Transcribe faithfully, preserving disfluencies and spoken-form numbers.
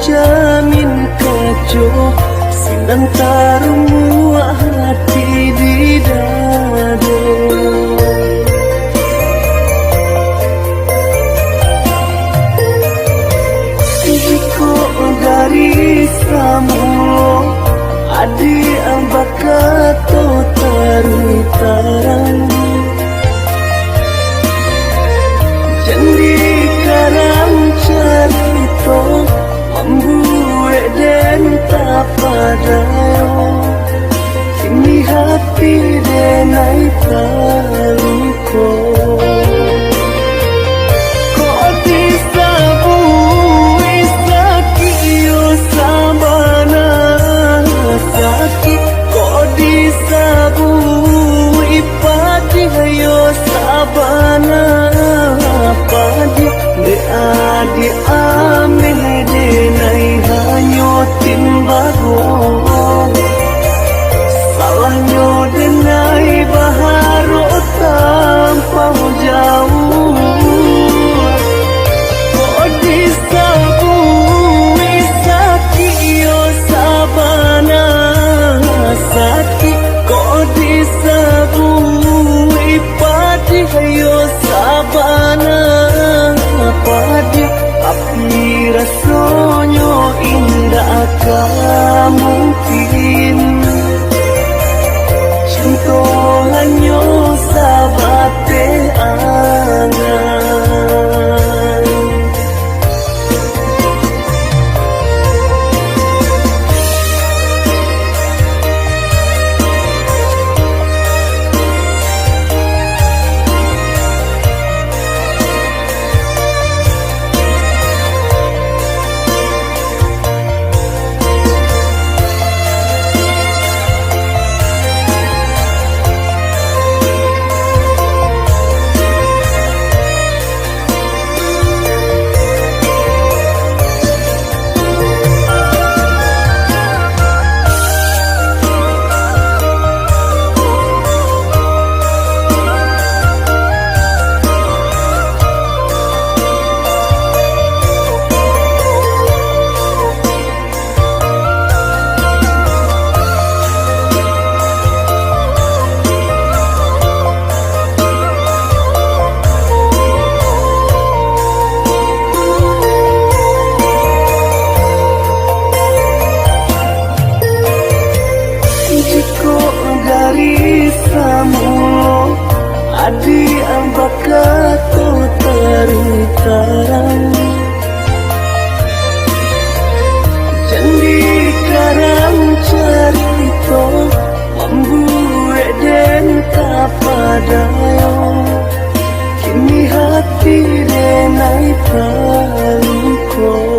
Camin kaco, sinan tarumuah hati di dado. Jikok dari samulo, adiak bakato taruih tarang, jan dikarang carito, mambuek den tapadayo. Kini hati den ai taluko. Kok disabuik sakik yo sabana sakik, kok disabuik padih yo sabana padih. Dek adiak ameh den ai hanyo timbago. Salahnyo den ai baharok tampau jauah. Kok disabuik sakik yo sabana sakik, kok disabuik padih yo sabana padih. Tapi rasonyo indak ka mungkin, cinto hanyo sabateh angan. Jikok dari samulo, adiak bakato taruih tarang, jan dikarang carito, mambuek den tapadayo. Kini hati den ai taluko.